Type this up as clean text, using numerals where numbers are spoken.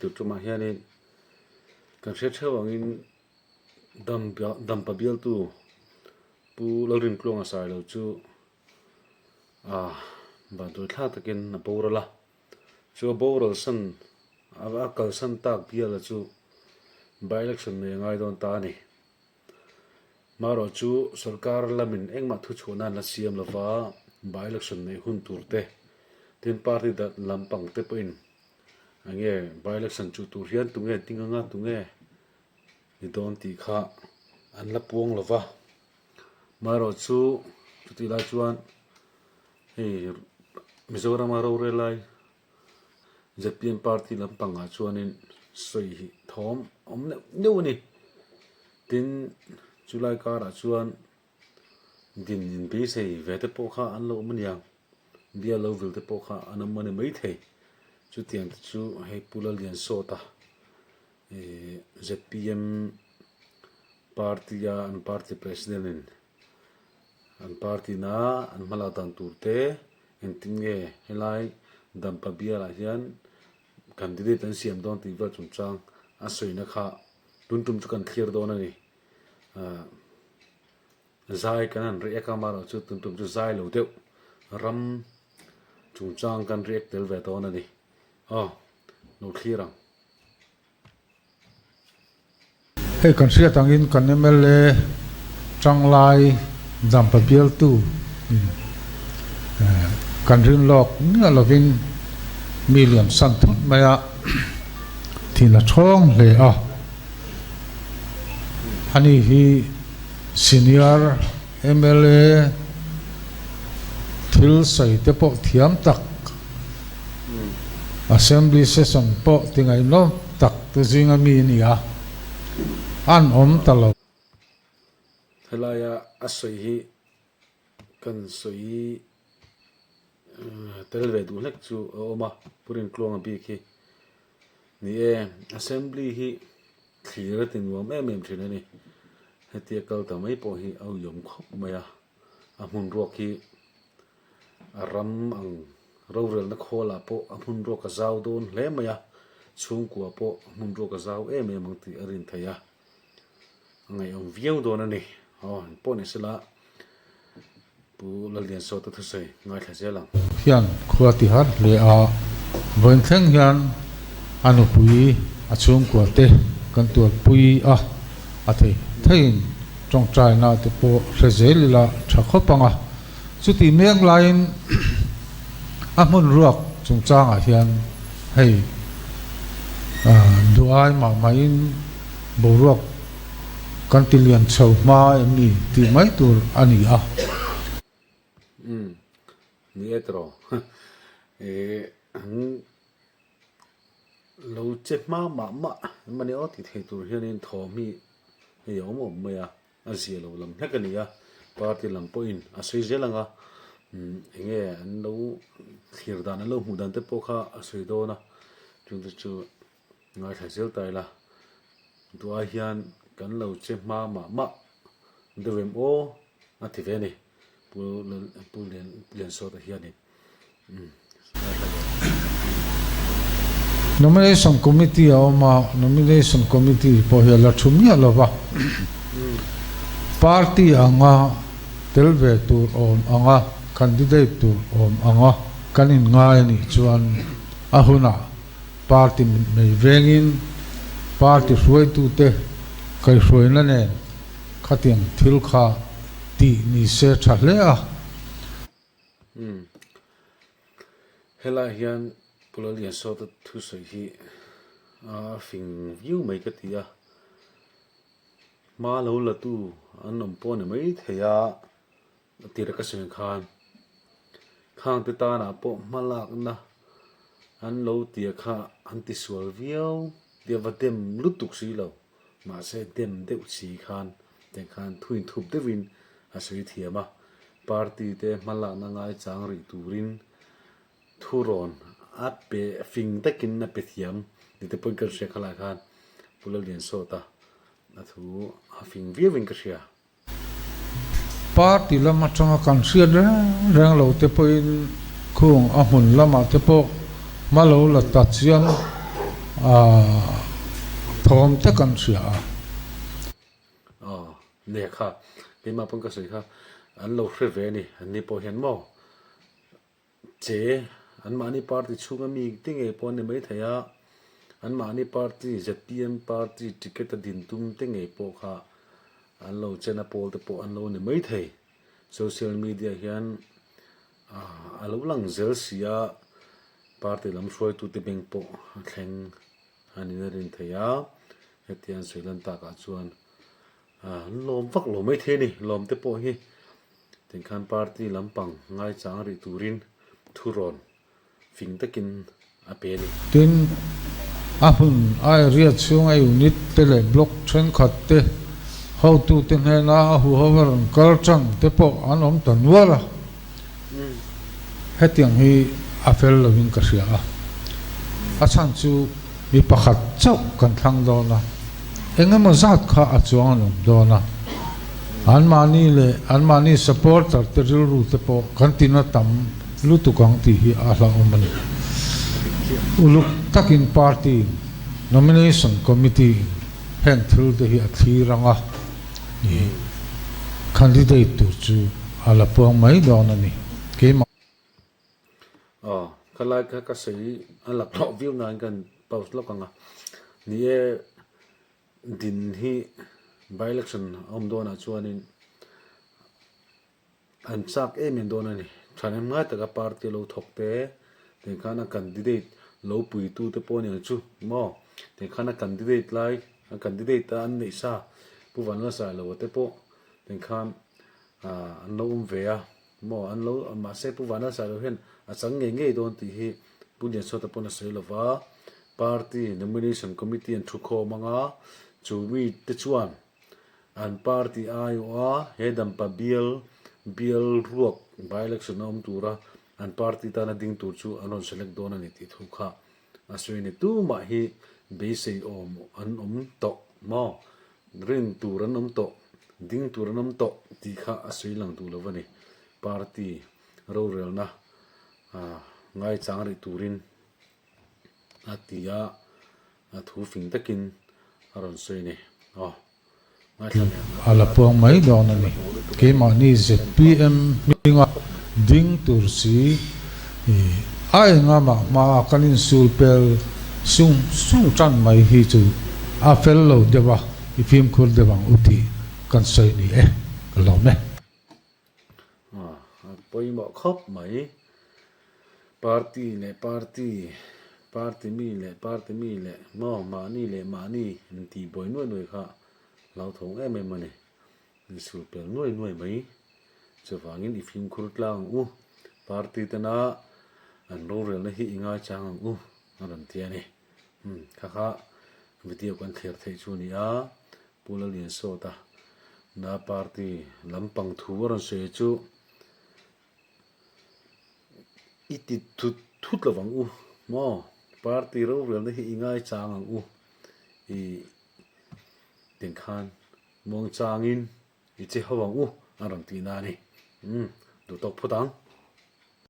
tur tumah hianin kan hre theuh angin Dampa bialtu Pu Lalrintluanga Sailo chu ah vanduai thlak takin a boral a, chu a boral san a kalsan tak biala chu by election nei a ngai dawn ta a ni. Marawh chu sorkar lamin engmah thuchhuahna an la siam lova by election neih hun tur te, tin party dat lampang te pawhin enge by election chuh tur hian tunge ding anga tunge ni dawn tih kha an la puang lova. Marawh chu chutih lai chuan hei Mizorama rorel lai ZPM party lampangah chuanin sawi hi thawm awm neuh neuh a ni. Tin, chulai karah chuan din inbeisei ve te pawh kha an lo awm a niang, bial lo vil te pawh kha an awm a ni maithei. Chutiang te chu hei Pu Lalliansawta ihh ZPM party-a an party president-in An party na an hmalak dan tur te engtin nge helai Dampa bialah hian candidate an siam dawn tih vel chungchang a sawina kha tun tum chu kan thlir dawn a ni. Ahh zai kan han react a amaherawh chu tun tum chu zai lo deuh ram chungchang kan react tel ve dawn a ni. Aw lo thlir ang. Hei kan hriat angin kan mla Changlai Dampa bialtu kan rin lawk miah lovin mi liam san thut mai a, thin a thawng hle a. Ani hi senior mla thil sawi te pawh thiam tak Assembly session pawh ti ngaihnawm tak te zinga mi a ni a, an awm ta lo. Helaia a sawi hi kan sawi tel ve duh hlek chu a awm a, Pu Rintluanga bik hi. Ni e, Assembly hi thlir a ti nuam em em thin a ni. Hetia kal ta mai pawh hi a uiawm khawp mai a, a hmun ruak hi A ram ang rorelna khawlah pawh a hmun ruak a zau dawn hle mai a, chhungkua pawh a hmun ruak a zau em em ang tih a rin theih a, a ngaihawm viau dawn a ni. Aw, an pawh ni sela Pu Lalliansawta thusawi ngaithla zel ang. Hian khua ti har hle a, vawiin thleng hian a nupui a chhungkua te kan tuarpui a, a thei theiin tawngtaina te pawh hre zel ila tha khawp ang a. Chuti mek laiin a hmun ruak chungchangah hian hei duhai mah mahin boruak kan ti lian chho hma em ni tih mai tur a ni a. Umm, ni e tiraw. An lo che hma mah mah em a ni aw tih thei tur hianin thawm hi hei a awm awm mai a. A zia lo lam hlek a ni a, party lam pawhin a sawi zel ang a, eng nge an lo thlir dan an lo hmuh dan te pawh kha a sawi dawn a, chungte chu ngaithla zel ta ila, duh ai hian kan lo che hma mah mah deuh em aw a ti ve a ni, Pu Pu Liansawta hianin. Nomination Committee a awm a, Nomination Committee pawh hi a la thu miah lo va, Party anga tel ve tur awm anga candidate tur awm anga kan inngai a nih chuan a hunah Party mitmei vengin Party hruaitute kaihhruaina nen khatiang thil kha tih ni se tha hle a. Umm. Helai hian Pu Lalliansawta thusawi hi a fing viau mai ka ti a, hma lo la tu an awm pawh a ni mai thei a, a tir a ka sawi ang khan khang te tanah pawh hma lakna an lo tia kha an ti sual viau tia va dem lutuk si lo. Mahse dem deuh si khan tiang khan thu inthup deuhin a sawi thiam a, party te hmalakna ngaichang rih turin thurawn a pe fing takin a pe thiam ni te pawhin ka hria khalai khan Pu Lalliansawta a thu a fing viauin ka hria. Party lam atanga kan hriat reng reng lo te pawhin khung a hmun lamah te pawh hma lo la ta chiam Thawm te kan hria a. Aw, nia kha, keimah pawn ka sawi kha an lo hre ve a ni, an ni pawh hian maw che anmahni party chhunga mi te ngei pawh an ni maithei a, anmahni party zpm party ticket a din tum te ngei pawh kha an lo chen a pawl te pawh an lo ni maithei. Social media hian a lo lang zel si a, party lam hruaitute beng pawh a thleng a niin a rin thei a, hetiang an sawi lan takah chuan an lawm vak lo maithei a ni, lawm te pawh hi tinkhan party lampang ngaichang rih turin thurawn fing takin a pe a ni. Tin, a hmun a area chhunga unit te leh block thenkhat te hotute hnena a huho a rawn kal tan te pawh an awm ta nual a. Hetiang hi a fel lovin ka hria a. A chhan chu mi pakhat chauh kan thlang dawn a, eng emaw zat kha a chuang an awm dawn a. Anmahni leh anmahni supporter te rilru te pawh kan tina tam lutuk ang tih hi a hlauhawm a ni. Uluk takin party in nomination committee in heng thil te hi a thlir ang a, ih candidate tur chu a la puang mai dawn a ni. Keimah. Aw, khalai kha ka sawi a laklawh viau nain kan pause lawk ang a. Ni e, din hi by election a awm dawnah chuanin An chak em em dawn a ni. Thahnem ngai taka party lo thawk te, tiangkhan a candidate lo puitu te pawh a ni ang chu maw? Tiangkhan a candidate lai, a candidate a an neih sa Pu Vanlalsailova te pawh tiangkhan ah an lo awm ve a maw? An lo mahse Pu Vanlalsailova hian a chang ngei ngei dawn tih hi Pu Liansawta pawn a sawi lova, party nomination committee an thukhawm ang a, chu mi te chuan An party aiawha he dampa bial bial ruak by-election a awm tura an party tana ding tur chu an rawn select dawn a ni tih thu kha a sawi a ni. Tumah hi beisei awm an awm tawh maw? Rin tur an awm tawh, ding tur an awm tawh tih kha a sawi lang duh lo a ni. Party rorelna ngaichang rih turin a ti a, a thu fing takin a rawn sawi a ni. Aw, ngaithla leh ang. A la puang mai dawn a ni. Keimahni zpm hminga ding tur si a engamah hmaa kan insul pel sung sung tan mai hi chu a fel lo deuh a, i fimkhur deuh ang u tih kan sawi ni e, ka lawm e. A pawimawh khawp mai. Party leh party, party mi leh party mi leh maw mahni leh mahni intih buai nuai nuai kha hlauthawng em em a ni. Insul pel nuai nuai mai. Chuvangin i fimkhur tlang ang u. Party tena an rorelna hi i ngaichang ang u a rawn ti a ni. Umm kha kha video kan thlir theih chu a ni a. Pu Lalliansawta na party lampang thu a rawn sawi chu i ti thut thut lo ang u maw? Party rorelna hi i ngaichang ang u i tinkhan muangchangin i che ho ang u a rawn tihna a ni. Umm duhtawk phawt ang.